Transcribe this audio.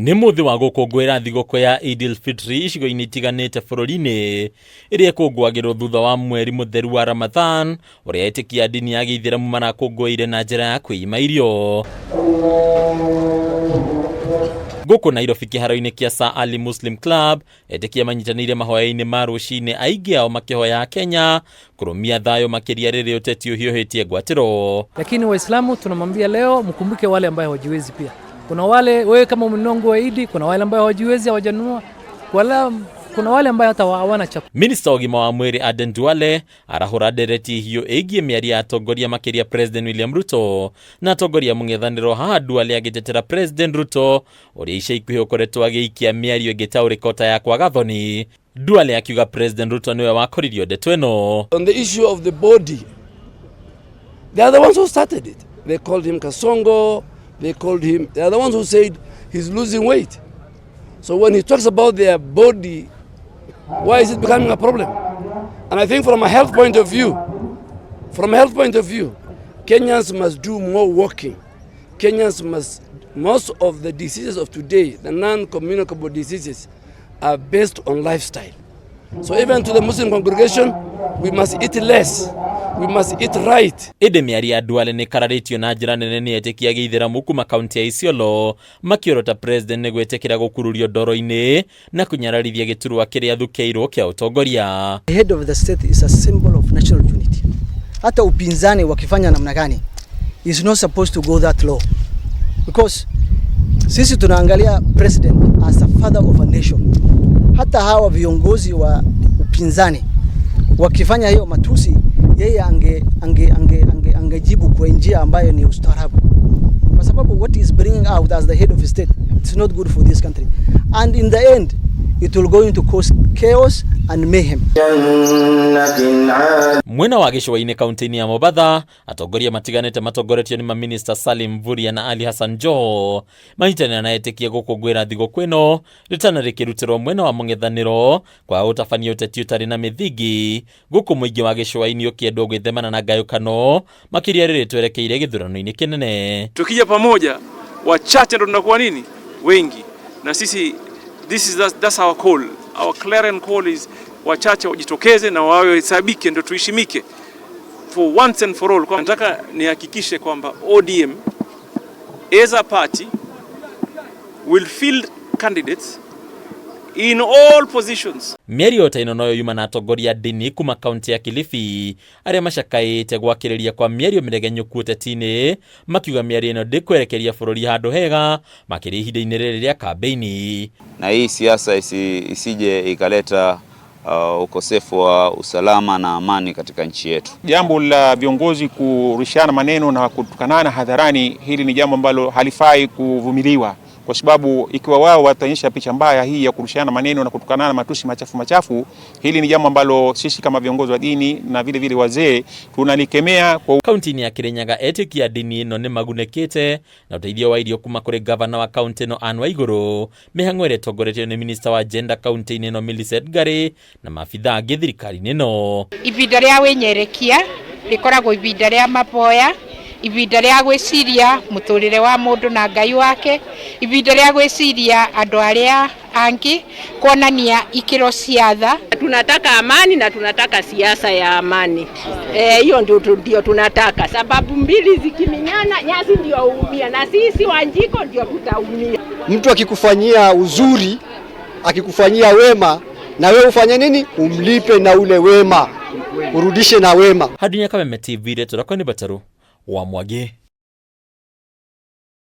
Nĩ mũthĩ wa gũkũngũĩra thigũkũ ya Eid al-Fitr icigo-inĩ itiganĩte bũrũri-inĩ, ĩrĩa ĩkũngũagĩrwo thutha wa mweri mũtheru wa Ramadhan, ũrĩa etĩkia a ndini ya gĩithĩramu marakũngũĩire na njĩra ya kwĩima irio. Gũkũ Nairobi kĩharo-inĩ kĩa Sir Ali Muslim Club, etĩkia manyitanĩire mahoya-inĩ ma rũcinĩ, aingĩ ao makĩhoya Kenya kũrũmia thayũ makĩria rĩrĩa ũteti ũhiũhĩtie ngwatĩro. Lakini Waislamu tunamwambia leo, mkumbuke wale ambaye hawajiwezi pia. Kuna wale wewe kama umenunua nguo ya Idi, kuna wale ambaye hawajiwezi hawajanunua, wala kuna wale ambaye hata hawana chakula. Minista wa ũgima wa mwĩrĩ Aden Duale arahũra ndereti hiũ ĩgiĩ mĩario ya atongoria makĩria President William Ruto na atongoria mũng'ethanĩro, haha Duale agĩtetera President Ruto ũrĩa ica ikuhĩ ũkoretwo agĩikia mĩario ĩngĩtaũrĩka ta ya kwaga thoni. Duale akiuga President Ruto nĩwe wakoririo ndeto ĩno. On the issue of the body, they are the ones who started it. They called him Kasongo, they called him, they are the ones who said he's losing weight. So when he talks about their body, why is it becoming a problem? And I think from a health point of view, from a health point of view, Kenyans must do more walking. Kenyans must, most of the diseases of today, the non-communicable diseases, are based on lifestyle. So even to the Muslim congregation, we must eat less. We must eat right. Ĩndĩ mĩario ya Duale nĩ ĩkararĩtio na njĩra nene nĩ etĩkia gĩithĩramu kuma kaunti ya Isiolo, makĩorota president nĩ gwĩtĩkĩra gũkururio ndoro-inĩ na kũnyararithia gĩturwa kĩrĩa athukĩirwo kĩa ũtongoria. The head of the state is a symbol of national unity. Hata upinzani wakifanya namna gani is not supposed to go that low because sisi tunaangalia president as a father of a nation. Hata hawa viongozi wa upinzani wakifanya hiyo matusi, yeye angejibu kwa njia ambayo ni ustaarabu, kwa sababu what is bringing out as the head of state, it's not good for this country, and in the end it will going to cause chaos and mayhem. Mwena wa gĩcũa-inĩ kaunti-inĩ ya Mombatha, atongoria matiganĩte matongoretio nĩ maminista Salim Mvurya na Ali Hassan Joho manyitanĩra na etĩkia gũkũngũĩra thigũkũ ĩno, rĩtana rĩkĩrutĩrwo mwena wa mũng'ethanĩro kwa ũtabania ũteti ũtarĩ na mĩthingi, gũkũ mũingĩ wa gĩcũa-inĩ ũkĩendwo gwĩthemana na ngayũkano makĩria rĩrĩ twerekeire gĩthurano-inĩ kĩnene. Tukija pamoja, wachache ndo tunakuwa nini wengi, na sisi this is that's our call. Our clarion call is wachache wajitokeze na wawe hesabike, ndo tuheshimike for once and for all. Kwa nataka nihakikishe kwamba ODM as a party will field candidates in all positions. Mĩario ta ĩno noyo yuma na atongoria a ndini kuma kaunti ya Kilifi arĩa macakaĩte gwakĩrĩria kwa mĩario mĩregenyũku ũteti-inĩ, makiuga mĩario ĩno ndĩkwerekeria bũrũri handũ hega makĩria ihinda-inĩ rĩrĩ rĩa kambĩini. Na hii siasa isije ikaleta ukosefu wa usalama na amani katika nchi yetu. Jambo la viongozi kurushiana maneno na kutukanana hadharani, hili ni jambo ambalo halifai kuvumiliwa, kwa sababu ikiwa wao wataonyesha picha mbaya hii ya kurushiana maneno na kutukanana matusi machafu machafu, hili ni jambo ambalo sisi kama viongozi wa dini na vile vile wazee tunalikemea kwa. Kaunti-inĩ ya Kirinyaga, etĩkia ndini ĩno nĩ magunĩkĩte na ũteithio wa irio kuma kũrĩ gavana wa kaunti ĩno Anne Waigũrũ, mĩhang'o ĩrĩa ĩtongoretio nĩ minista wa gender kaunti-inĩ ĩno Millicent Ngari na maabitha angĩ thirikari-inĩ ĩno. Ibinda rĩa wĩnyerekia rĩkoragwo ibinda rĩa maboya, ibinda rĩa gwĩciria mũtũrĩre wa mũndũ na Ngai wake, ibinda rĩa gwĩciria andũ arĩa angĩ, kuonania ikĩro cia tha. Tunataka amani na tunataka siasa ya amani. Hiyo ndio tunataka, sababu mbili zikiminyana, nyasi ndio uumia na sisi Wanjiko ndio tutaumia. Mtu akikufanyia uzuri, akikufanyia wema, na wewe ufanye nini? Umlipe na ule wema, urudishe na wema. Hadinya Kameme TV, rĩtwa rĩakwa nĩ Bataru wa Mwagi.